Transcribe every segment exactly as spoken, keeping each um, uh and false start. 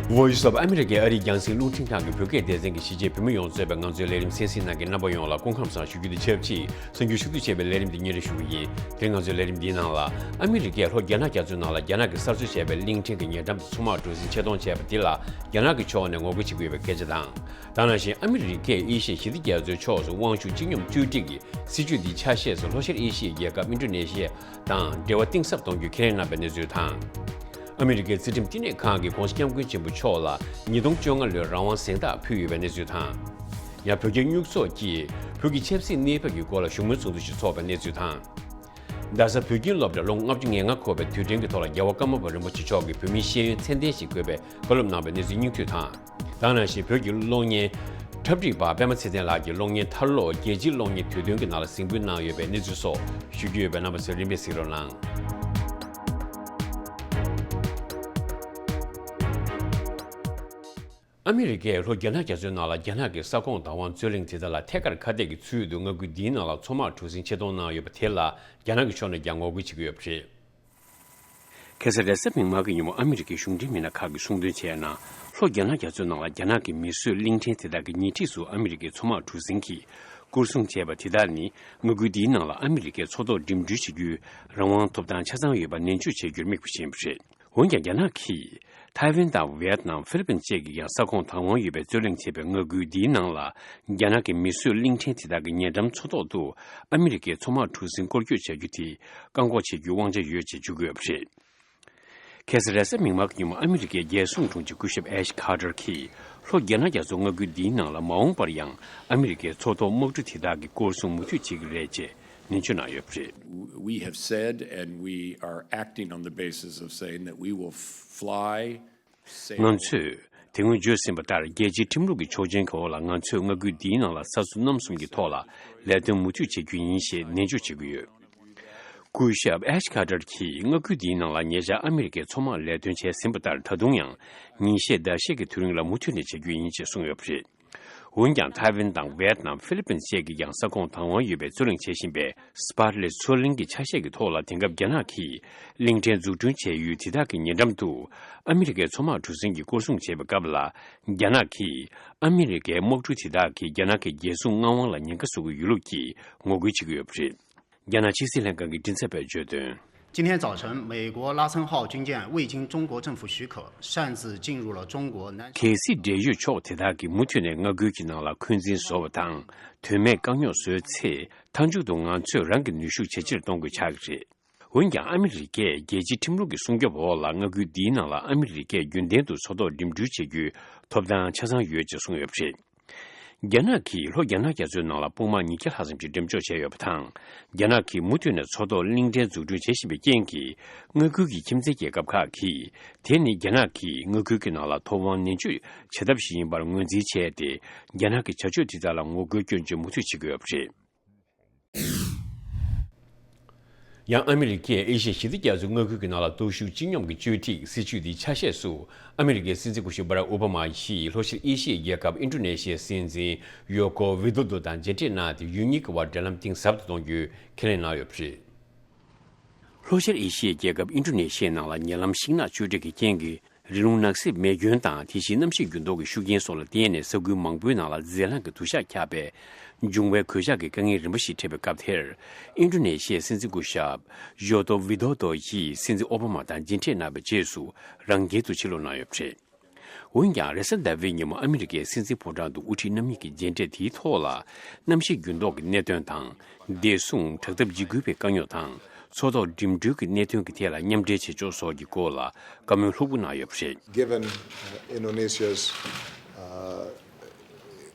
Voice of America ཨ་རིའི་རྒྱང་སྲིང་རླུང་འཕྲིན་ཁང་གི་བོད་སྐད་སྡེ་ཚན་གྱི་གཞིས་བྱེས་བོད་མི་ཡོངས་གཙོས་པའི་ང་ཚོའི་ལས་རིམ་གསན་གཟིགས་གནང་མཁན་རྣམ་པ་ཡོངས་ལ་སྐུ་ཁམས་བཟང་ཞུ་རྒྱུ་དང་ཆབས་ཅིག་གསར་འགྱུར་ཞུ་གཏུག་བྱས་པའི་ལས་རིམ་འདི་སྙན་སྒྲོན་ཞུ་གི་ཡིན། དེ་རིང་ང་ཚོའི་ལས་རིམ་འདིའི་ནང་ལ། ཨ་མི་རི་ཀས་ལྷོ་རྒྱ་ནག་རྒྱ་མཚོའི་ནང་ལ་རྒྱ་ནག་གིས་གསར་བཟོ་བྱས་པའི་གླིང་ཕྲན་གྱི་ཉེ་འགྲམ་དུ་མཚོ་དམག་གྲུ་གཟིངས་ཆེད་གཏོང་བྱས་པ་འདི་ལ་རྒྱ་ནག་གི་ཕྱོགས་ནས་ངོ་རྒོལ་བྱེད་ཀྱི་ཡོད་པའི་སྐད་ཆ་དང་། དེ་ནང་བཞིན་ཨ་མི་རི་ཀས་ཨེ་ཤི་ཡ་ཞི་བདེ་རྒྱ་མཚོའི་ཕྱོགས་སུ་དབང་ཤུགས་གཅིག་སྙོམས་བཅོས་སྒྲིག་གི་སྲིད་ཇུས་འདིའི་ཆ་ཤས་སུ་ལྷོ་ཤར་ཨེ་ཤི་ཡའི་རྒྱལ་ཁབ་ཨིན་ཌོ་ནེ་ཤི་ཡ་དང་འབྲེལ་བ་གཏིང་ཟབ་གཏོང་རྒྱུ་ཁས་ལེན་གནང་པའི་གནས་ཚུལ་དང་། ཨ་མི་རི་ཀའི་རྩིས་ཁྲིམས་བསྟི་གནས་ཁང་གི་༸གོང་ས་༸སྐྱབས་མགོན་ཆེན་པོ་མཆོག་ལ་ཉིས་སྟོང་བཅོ་ལྔ་ལོའི་རང་དབང་གཟེངས་རྟགས་ཕུལ་ཡོད་པའི་གནས་ཚུལ་དང་། ཡང་བོད་རྒྱ་སྨྱུག་ཚོགས་ཀྱིས་བོད་ཀྱི་ཆབ་སྲིད་གནས་བབ་ཀྱི་སྐོར་ལ་བཞུགས་མོལ་ཚོགས་འདུ་ཞིག་འཚོགས་པའི་གནས་ཚུལ་དང་། རྡ་ས་བོད་ཁྱིམ་སློབ་གྲྭར་ལོ་ལྔ་བཅུ་ང་ལྔ་འཁོར་བའི་དུས་དྲན་གྱི་ཐོག་ལ་རྒྱལ་བ་ཀརྨ་པ་རིན་པོ་ཆེ་མཆོག་གིས་བོད་མིའི་ཤེས་ཡོན་ཚད་ལྡན་ཞིག་དགོས་པའི་བཀའ་སློབ་གནང་བའི་གནས་ཚུལ་སྙིང་བསྡུས་དང་། དེ་ནང་བཞིན་བོད་ཀྱི་གློག་བརྙན་འཁྲབ་ཁྲིད་པ་པད་མ་ཚེ་བརྟན་ལགས་ཀྱིས་གློག་བརྙན་ཐར་ལོག་རྒྱལ་སྤྱིའི་གློག་བརྙན་དུས་སྟོན་གྱི་ནང་ལ་གཟིགས་འབུལ་གནང་ཡོད་པའི་གནས་ཚུལ་སོགས་ཞུ་རྒྱུ་ཡོད་པས་རྣམ་པ་ཚོས་རིམ་པས་གཟིགས་རོགས་གནང་། ཨ་མི་རི་ཀས་ལྷོ་རྒྱ་ནག་རྒྱ་མཚོའི་ནང་ལ་རྒྱ་ནག་གི་ས་ཁོངས་བདག་དབང་རྩོད་གླེང་དེ་དག་ལ་ཐད་ཀར་ཁ་གཏད་ཀྱི་ཚུལ་དུ་མངའ་ཁུལ་འདིའི་ནང་ལ་མཚོ་དམག་གྲུ་གཟིངས་ཆེད་གཏོང་གནང་ཡོད་པ་དེ་ལ་རྒྱ་ནག་གི་ཕྱོགས་ནས་ཀྱང་ངོ་རྒོལ་བྱེད་ཀྱི་ཡོད་པ་རེད། ཁ་སང་རེས་གཟའ་མིག་དམར་གྱི་ཉིན་མོ་ཨ་མི་རི་ཀའི་གཞུང་འབྲེལ་མི་སྣ་ཁག་གིས་གསུངས་དོན་བྱས་ན། ལྷོ་རྒྱ་ནག་རྒྱ་མཚོའི་ནང་ལ་རྒྱ་ནག་གི་མིས་བཟོས་གླིང་ཕྲན་དེ་དག་གི་ཉེ་འཁྲིས་སུ་ཨ་མི་རི་ཀའི་མཚོ་དམག་གྲུ་གཟིངས་ཀྱིས་སྐོར་སྲུང་བྱས་པ་དེ་དག་ནི་མངའ་ཁུལ་འདིའི་ནང་ལ་ཨ་མི་རི་ཀས་མཚོ་ཐོག་འགྲིམ་འགྲུལ་བྱེད་རྒྱུའི་རང་དབང་ཐོབ་ཐང་ཆ་ཚང་ཡོད་པ་ནན་བརྗོད་བྱེད་རྒྱུར་དམིགས་པ་ཞིག་ཡིན་པ་རེད། འོན་ཀྱང་རྒྱ་ནག་གིས་ཐའེ་ཝན་དང་ཝེ་ཏི་ནམ། ཧྥི་ལི་པིན་བཅས་ཀྱིས་ཀྱང་ས་ཁོངས་བདག་དབང་ཡོད་པའི་རྩོད་གླེང་བྱེད་པའི་མངའ་ཁུལ་འདིའི་ནང་ལ་རྒྱ་ནག་གི་མིས་བཟོས་གླིང་ཕྲན་དེ་དག་གི་ཉེ་འགྲམ་མཚོ་ཐོག་ཏུ་ཨ་མི་རི་ཀའི་མཚོ་དམག་གྲུ་གཟིངས་སྐོར་སྐྱོད་བྱ་རྒྱུ་དེ་བཀག་འགོག་བྱེད་རྒྱུའི་དབང་ཆ་ཡོད་ཅེས་བརྗོད་ཀྱི་ཡོད་པ་རེད། ཁ་སང་རེས་གཟའ་མིག་དམར་གྱི་ཉིན་མོ་ཨ་མི་རི་ཀའི་རྒྱལ་སྲུང་དྲུང་ཆེ་སྐུ་ཞབས་ཨེཤ་ཁ་ཏར་གྱིས་ལྷོ་རྒྱ་ནག་རྒྱ་མཚོ་མངའ་ཁུལ་འདིའི་ནང་ལ་མ་འོངས་པར་ཡང་ཨ་མི་རི་ཀའི་མཚོ་ཐོག་དམག་གྲུ་དེ་དག་གི་སྐོར་སྲུང་མུ་མཐུད་བྱེད་ཀྱི་རེད་ཅེས་ནན་བརྗོད་གནང་ཡོད་པ་རེད། We have said and we are acting on the basis of saying that we will fly sail. ང་ཚོས་དེ་སྔོན་བརྗོད་ཟིན་པ་ལྟར་རྒྱལ་སྤྱིའི་ཁྲིམས་ལུགས་ཀྱི་ཆོག་མཆན་གྱི་འོག་ལ་ང་ཚོས་མངའ་ཁུལ་འདིའི་ནང་ལ་ས་ཚོ་རྣམ་གསུམ་གྱི་ཐོག་ལ་ལས་དོན་མུ་མཐུད་བྱེད་རྒྱུ་ཡིན་ཞེས་ནན་བརྗོད་བྱེད་ཀྱི་ཡོད། སྐུ་ཞབས་ཨེཤ་ཁ་ཏར་གྱིས་མངའ་ཁུལ་འདིའི་ནང་ལ་ཉེ་ཆར་ཨ་མི་རི་ཀའི་མཚོ་དམག་ལས་དོན་བྱས་ཟིན་པ་ལྟར་ད་དུང་ཡང་ཉིན་ཤས་ཟླ་ཤས་ཀྱི་དུས་རིང་ལ་མུ་མཐུད་ནས་བྱེད་རྒྱུ་ཡིན་ཞེས་གསུངས་ཡོད་པ་རེད། འོན་ཀྱང་ཐའེ་ཝན་དང་ཝེ་ཏི་ནམ། ཧྥི་ལི་པིན་བཅས་ཀྱིས་ཀྱང་ས་ཁོངས་བདག་དབང་ཡོད་པའི་རྩོད་གླེང་བྱེད་བཞིན་པའི་སི་པ་ར་ལེ་མཚོ་གླིང་གི་ཆ་ཤས་ཀྱི་ཐོག་ལ་དེང་སྐབས་རྒྱ་ནག་གིས་གླིང་ཕྲན་འཛུགས་སྐྲུན་བྱས་ཡུལ་དེ་དག་གི་ཉེ་འགྲམ་དུ་ཨ་མི་རི་ཀའི་མཚོ་དམག་གྲུ་གཟིངས་ཀྱིས་སྐོར་སྲུང་བྱེད་པའི་སྐབས་ལ་རྒྱ་ནག་གིས་ཨ་མི་རི་ཀའི་དམག་གྲུ་དེ་དག་གིས་རྒྱ་ནག་གི་རྒྱལ་སྲུང་མངའ་དབང་ལ་ཉེན་ཁ་བཟོ་གི་ཡོད་ལུགས་ཀྱིས་ངོ་རྒོལ་བྱེད་ཀྱི་ཡོད་པ་རེད། རྒྱ་ནག་ཕྱི་སྲིད་ལྷན་ཁང་གི་མགྲིན་ཚབ་པས་བརྗོད་དོན། 今天早晨，美国拉森号军舰未经中国政府许可，擅自进入了中国南 གལ་སྲིད་འབྲེལ་ཡོད་ཕྱོགས་དེ་དག་གིས་མུ་མཐུད་ནས་མངའ་ཁུལ་གྱི་ནང་ལ་འཁོན་འཛིན་བཟོ་བ་དང་། དོན་མེད་དཀའ་རྙོག་བཟོས་ཚེ། མཐའ་མཇུག་ཏུ་ང་ཚོས་རང་གི་ནུས་ཤུགས་ཇེ་ཆེར་གཏོང་དགོས་ཆགས་ཀྱི་རེད། འོན་ཀྱང་ཨ་མི་རི་ཀས་རྒྱལ་སྤྱིའི་ཁྲིམས་ལུགས་ཀྱི་སྲུང་སྐྱོབ་འོག་ལ་མངའ་ཁུལ་འདིའི་ནང་ལ་ཨ་མི་རི་ཀས་རྒྱུན་ལྡན་དུ་མཚོ་ཐོག་འགྲིམ་འགྲུལ་བྱེད་རྒྱུའི་ཐོབ་ཐང་ཆ་ཚང་ཡོད་ཅེས་གསུངས་ཡོད་པ་རེད། རྒྱ་ནག་གིས་ལྷོ་རྒྱ་ནག་རྒྱ་མཚོའི་ནང་ལ་དཔུང་དམག་ཉིས་བརྒྱ་ལྷག་ཙམ་ཞིག་འགྲེམས་འཇོག་བྱས་ཡོད་པ་དང་། རྒྱ་ནག་གིས་མུ་མཐུད་ནས་མཚོ་ཐོག་གླིང་ཕྲན་འཛུགས་སྐྲུན་བྱེད་བཞིན་པའི་རྐྱེན་གྱིས། མངའ་ཁུལ་གྱི་ཁྱིམ་མཚེས་རྒྱལ་ཁབ་ཁག་གིས། དེ་ནི་རྒྱ་ནག་གིས་མངའ་ཁུལ་གྱི་ནང་ལ་ཐོབ་དབང་ནན་སྤྱོད་བྱེད་ཐབས་ཤིག་ཡིན་པར་ངོས་འཛིན་བྱས་ཏེ། རྒྱ་ནག་གི་བྱ་སྤྱོད་དེ་དག་ལ་ངོ་རྒོལ་སྐྱོན་བརྗོད་མུ་མཐུད་བྱེད་ཀྱི་ཡོད་པ་རེད། ཡང་ཨ་མི་རི་ཀས་ཨེ་ཤི་ཡ་ཞི་བདེ་རྒྱ་མཚོའི་མངའ་ཁུལ་གྱི་ནང་ལ་སྟོབས་ཤུགས་གཅིག་སྙོམས་ཀྱི་བཅོས་སྒྲིག་སྲིད་ཇུས་འདིའི་ཆ་ཤས་སུ། ཨ་མི་རི་ཀའི་སྲིད་འཛིན་སྐུ་ཞབས་སྦ་རག་ཨོ་བྷ་མ་ཡིས་ལྷོ་ཤར་ཨེ་ཤི་ཡའི་རྒྱལ་ཁབ་ཨིན་ཌོ་ནེ་ཤི་ཡའི་སྲིད་འཛིན་ཡོ་ཀོ་ཝི་དོ་དོ་དང་མཇལ་འཕྲད་གནང་སྟེ། ཡུལ་གཉིས་ཀྱི་བར་འབྲེལ་ལམ་གཏིང་ཟབ་ཏུ་གཏོང་རྒྱུའི་ཁས་ལེན་གནང་ཡོད་པ་རེད། ལྷོ་ཤར་ཨེ་ཤི་ཡའི་རྒྱལ་ཁབ་ཨིན་ཌོ་ནེ་ཤི་ཡའི་ནང་ལ་ཉེ་ལམ་ཤིང་ནགས་གཅོད་འབྲེག་གི་རྐྱེན་གྱིས། རི་ཀླུང་ནགས་གསེབ་མེ་སྐྱོན་དང་། དེ་བཞིན་གནམ་གཤིས་འགྱུར་ལྡོག་གི་ཤུགས་རྐྱེན་སོགས་ལ་བརྟེན་ནས། ས་ཁུལ་མང་པོའི་ནང་ལ་རྫས་རླངས་ཀྱི་དུ་ཞག་ཁྱབ་པས། འབྱུང་བའི་གོད་ཆག་གི་དཀའ་ངལ་རིམ་པ་ཞིག་འཕྲད་པའི་སྐབས་དེར། ཨིན་ཌོ་ནེ་ཤི་ཡའི་སྲིད་འཛིན་སྐུ་ཞབས་ཡོ་ཏོ་ཝི་དོ་དོ་ཡིས་སྲིད་འཛིན་ཨོ་བྷ་མ་དང་མཇལ་འཕྲད་གནང་བའི་རྗེས་སུ། རང་རྒྱལ་དུ་ཕྱིར་ལོག་གནང་ཡོད་པ་རེད། འོན་ཀྱང་། རེས་གཟའ་ཟླ་བའི་ཉིན་མོ་ཨ་མི་རི་ཀའི་སྲིད་འཛིན་ཕོ་བྲང་དུ་དབུ་ཁྲིད་རྣམ་གཉིས་ཀྱི་མཇལ་འཕྲད་དེའི་ཐོག་ལ། གནམ་གཤིས་འགྱུར་ལྡོག་གི་གནད་དོན་དང་། བདེ་སྲུང་། དྲག་འཐབ་འཇིགས་སྐུལ་བའི་དཀའ་རྙོག་དང་། མཚོ་ཐོག་འགྲིམ་འགྲུལ་གྱི་གནད་དོན་གྱི་ཐད་ལ་མཉམ་འབྲེལ་བྱེད་ཕྱོགས་སོགས་ཀྱི་སྐོར་ལ་བཀའ་མོལ་ལྷུག་པོ་གནང་ཡོད་པ་རེད། Given, uh, Indonesia's, uh,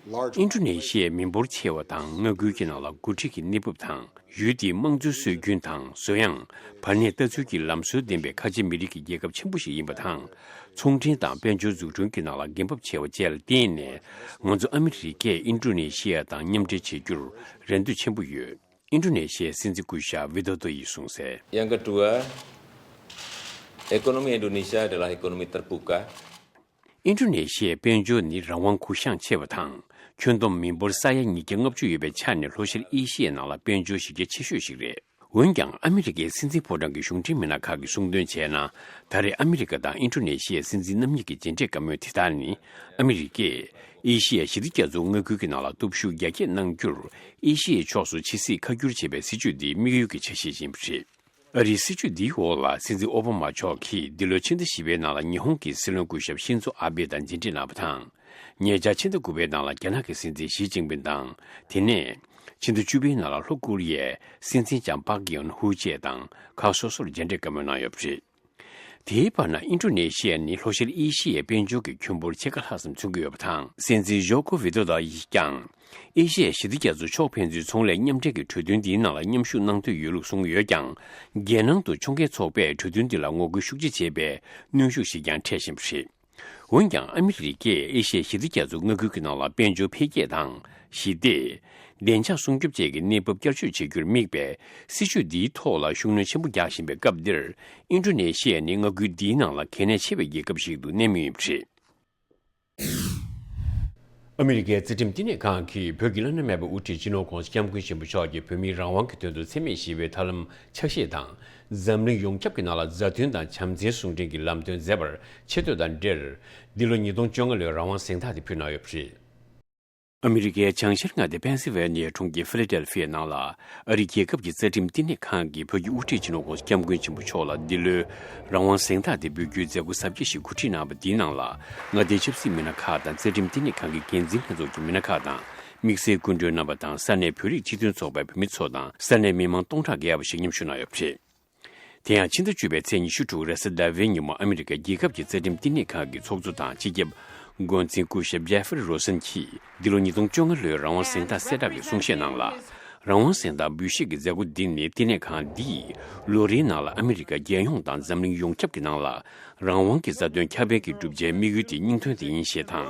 large ཨིན་ཌོ་ནེ་ཤི་ཡའི་མི་འབོར་ཆེ་བ་དང་། མངའ་ཁུལ་གྱི་ནང་ལ་འགོ་ཁྲིད་ཀྱི་གནས་བབ་དང་། ཡུལ་དེའི་དམངས་གཙོའི་སྲོལ་རྒྱུན་དང་། བཟོ་ཡངས། བར་གནས་ལྟ་ཚུལ་གྱི་ལམ་སྲོལ་ལྡན་པའི་ཁ་ཆེ་མི་རིགས་ཀྱི་རྒྱལ་ཁབ་ཆེན་པོ་ཞིག་ཡིན་པ་དང་། ཚོང་འབྲེལ་དང་དཔལ་འབྱོར་འཛུགས་སྐྲུན་གྱི་ནང་ལ་འགན་འབབ་ཆེ་བ་བཅས་ལ་བརྟེན་ནས། ང་ཚོ་ཨ་མི་རི་ཀས་ཨིན་ཌོ་ནེ་ཤི་ཡ་དང་མཉམ་འབྲེལ་བྱེད་རྒྱུར་རེ་འདོད་ཆེན་པོ་ཡོད། ཨིན་ཌོ་ནེ་ཤི་ཡའི་སྲིད་འཛིན་སྐུ་ཞབས་ཝི་དོ་དོ་ཡིས་གསུངས་གསལ། Yang kedua, ekonomi Indonesia adalah ekonomi terbuka. ཨིན་ཌོ་ནེ་ཤི་ཡའི་དཔལ་འབྱོར་ནི་རང་དབང་གུ་ཡངས་ཆེ་བ་དང་། ཁྱོན་བསྡོམས་མི་འབོར་ས་ཡ་ཉིས་བརྒྱ་ལྔ་བཅུ་ཡོད་པའི་ཆ་ནས་ལྷོ་ཤར་ཨེ་ཤི་ཡའི་ནང་ལ་དཔལ་འབྱོར་གཞི་རྒྱ་ཆེ་ཤོས་ཤིག་རེད། འོན་ཀྱང་ཨ་མི་རི་ཀའི་སྲིད་འཛིན་ཕོ་བྲང་གི་གཞུང་འབྲེལ་མི་སྣ་ཁག་གིས་གསུངས་དོན་བྱས་ན། ད་རེས་ཨ་མི་རི་ཀ་དང་ཨིན་ཌོ་ནེ་ཤི་ཡའི་སྲིད་འཛིན་རྣམ་གཉིས་ཀྱི་མཇལ་འཕྲད་བཀའ་མོལ་དེ་དག་ནི། ཨ་མི་རི་ཀས་ཨེ་ཤི་ཡ་ཞི་བདེ་རྒྱ་མཚོ་མངའ་ཁུལ་གྱི་ནང་ལ་སྟོབས་ཤུགས་རྒྱ་སྐྱེད་གནང་རྒྱུར། ཨེ་ཤི་ཡའི་ཕྱོགས་སུ་ཕྱི་སྲིད་ཁ་བསྒྱུར་བྱེད་པའི་སྲིད་བྱུས་འདིའི་དམིགས་ཡུལ་གྱི་ཆ་ཤས་ཤིག་ཡིན་པ་རེད། ཨ་རིའི་སྲིད་བྱུས་འདིའི་འོག་ལ་སྲིད་འཛིན་ཨོ་བྷ་མ་མཆོག་གིས་འདི་ལོའི་ཕྱི་ཟླ་བཞི་པའི་ནང་ལ་ཉི་ཧོང་གི་སྲིད་བློན་སྐུ་ཞབས་ཤིན་ཛོ་ཨ་བྷེ་དང་མཇལ་འཕྲད་གནང་བ་དང་། ཉེ་ཆར་ཕྱི་ཟླ་དགུ་པའི་ནང་ལ་རྒྱ་ནག་གི་སྲིད་འཛིན་ཞི་ཅིན་ཕིང་དང་། དེ་ནས་ཕྱི་ཟླ་བཅུ་པའི་ནང་ལ་ལྷོ་ཀོ་རི་ཡའི་སྲིད་འཛིན་ལྕམ་པཱག་གི་ཡོན་ཧུའུ་བཅས་དང་ཁག་སོ་སོར་མཇལ་འཕྲད་བཀའ་མོལ་གནང་ཡོད་པ་རེད། དེའི་བར་ན་ཨིན་ཌོ་ནེ་ཤི་ཡ་ནི་ལྷོ་ཤར་ཨེ་ཤི་ཡའི་དཔལ་འབྱོར་གྱི་ཁྱོན་འབོར་ཕྱེད་ཀ་ལྷག་ཙམ་མཚོན་གྱི་ཡོད་པ་དང་། སྲིད་འཛིན་ཇོ་ཀོ་ཝི་ཏོ་ད་ཡིས་ཀྱང་། ཨེ་ཤི་ཡའི་ཞི་བདེ་རྒྱ་མཚོ་ཕྱོགས་ཕན་ཚུན་ཚོང་ལས་མཉམ་འབྲེལ་གྱི་གྲོས་མཐུན་འདིའི་ནང་ལ་མཉམ་ཞུགས་གནང་འདོད་ཡོད་ལུགས་གསུངས་ཡོད་ཀྱང་། རྒྱལ་ནང་དུ་ཕྱོགས་འགལ་ཚོགས་པས་གྲོས་མཐུན་འདི་ལ་ངོ་རྒོལ་ཤུགས་ཆེ་བྱས་པས་གནོན་ཤུགས་ཤིག་ཀྱང་འཕྲད་བཞིན་པ་རེད། འོན་ཀྱང་ཨ་མི་རི་ཀས་ཨེ་ཤི་ཡའི་ཞི་བདེ་རྒྱ་མཚོ་མངའ་ཁུལ་གྱི་ནང་ལ་དཔལ་འབྱོར་འཕེལ་རྒྱས་དང་། ཞི་བདེ། བདེ་འཇགས་སྲུང་སྐྱོབ་བཅས་ཀྱི་གནས་བབ་བསྐྱར་བཅོས་བྱེད་རྒྱུར་དམིགས་པའི་སྲིད་བྱུས་འདིའི་ཐོག་ལ་ཤུགས་སྣོན་ཆེན་པོ་རྒྱག་བཞིན་པའི་སྐབས་འདིར། ཨིན་ཌོ་ནེ་ཤི་ཡ་ནི་མངའ་ཁུལ་འདིའི་ནང་ལ་གལ་གནད་ཆེ་བའི་རྒྱལ་ཁབ་ཞིག་ཏུ་གནས་མུས་ཡིན་པ་རེད། ཨ་མི་རི་ཀའི་རྩ་ཁྲིམས་བསྟི་གནས་ཁང་གིས་བོད་ཀྱི་བླ་ན་མེད་པའི་དབུ་ཁྲིད་སྤྱི་ནོར་༧གོང་ས་༧སྐྱབས་མགོན་ཆེན་པོ་མཆོག་གིས་བོད་མིའི་རང་དབང་གི་དོན་དུ་འཚེ་མེད་ཞི་བའི་ཐབས་ལམ་ཕྱག་བཞེས་དང་། འཛམ་གླིང་ཡོངས་ཁྱབ་ཀྱི་ནང་ལ་མཛའ་མཐུན་དང་བྱམས་བརྩེའི་ཟུང་འབྲེལ་གྱི་ལམ་སྟོན་མཛད་པར་ཆེ་བསྟོད་དང་འབྲེལ། འདི་ལོ་ཉིས་སྟོང་བཅོ་ལྔ་ལོའི་རང་དབང་གཟེངས་རྟགས་དེ་ཕུལ་གནང་ཡོད་པ་རེད། ཨ་མི་རི་ཀའི་བྱང་ཤར་མངའ་སྡེ་པེན་སིལ་ཝེ་ནི་ཡའི་གྲོང་ཁྱེར་ཕི་ལ་ཌེལ་ཕི་ཡའི་ནང་ལ། ཨ་རིའི་རྒྱལ་ཁབ་ཀྱི་རྩ་ཁྲིམས་བསྟི་གནས་ཁང་གིས་བོད་ཀྱི་དབུ་ཁྲིད་སྤྱི་ནོར་༧གོང་ས་༧སྐྱབས་མགོན་ཆེན་པོ་མཆོག་ལ་འདི་ལོའི་རང་དབང་གཟེངས་རྟགས་དེ་འབུལ་རྒྱུའི་མཛད་སྒོ་གཟབ་རྒྱས་ཤིག་གོ་སྒྲིག་གནང་བ་འདིའི་ནང་ལ། མངའ་སྡེའི་ཆབ་སྲིད་མི་སྣ་ཁག་དང་རྩ་ཁྲིམས་བསྟི་གནས་ཁང་གི་འགན་འཛིན་ལྷན་ཚོགས་ཀྱི་མི་སྣ་ཁག་དང་། དམིགས་བསལ་སྐུ་མགྲོན་རྣམ་པ་དང་ས་གནས་བོད་རིགས་སྤྱི་མཐུན་ཚོགས་པའི་བུད་མེད་ཚོ་དང་ས་གནས་མི་མང་སྟོང་ཕྲག་བརྒལ་བ་ཞིག་མཉམ་ཞུགས་གནང་ཡོད་པ་རེད། དེ་ཡང་ཕྱི་ཟླ་བཅུ་པའི་ཚེས་ཉི་ཤུ་དྲུག་རེས་གཟའ་ཟླ་བའི་ཉིན་མོ་ཨ་མི་རི་ཀའི་རྒྱལ་ཁབ་ཀྱི་རྩ་ཁྲིམས་བསྟི་གནས་ཁང་གི་ཚོགས་གཙོ་དང་སྤྱི་ཁྱབ་འགོ་འཛིན་སྐུ་ཞབས་ཇེ་ཧྥེ་རི་རོ་སན་གྱིས་འདི་ལོ་ཉིས་སྟོང་བཅོ་ལྔ་ལོའི་རང་དབང་གཟེངས་རྟགས་གསལ་བསྒྲགས་ཀྱི་གསུང་བཤད་ནང་ལ། རང་དབང་གཟེངས་རྟགས་འབུལ་བཞེས་ཀྱི་མཛད་སྒོ་འདི་ནི་བསྟི་གནས་ཁང་འདིས་ལོ་རེའི་ནང་ལ་ཨ་མི་རི་ཀ་རྒྱལ་ཡོངས་དང་འཛམ་གླིང་ཡོངས་ཁྱབ་ཀྱི་ནང་ལ་རང་དབང་གི་རྩ་དོན་ཁྱབ་སྤེལ་གྱི་བསྒྲུབ་བྱའི་དམིགས་ཡུལ་དེའི་སྙིང་དོན་དེ་ཡིན་ཞེས་དང་།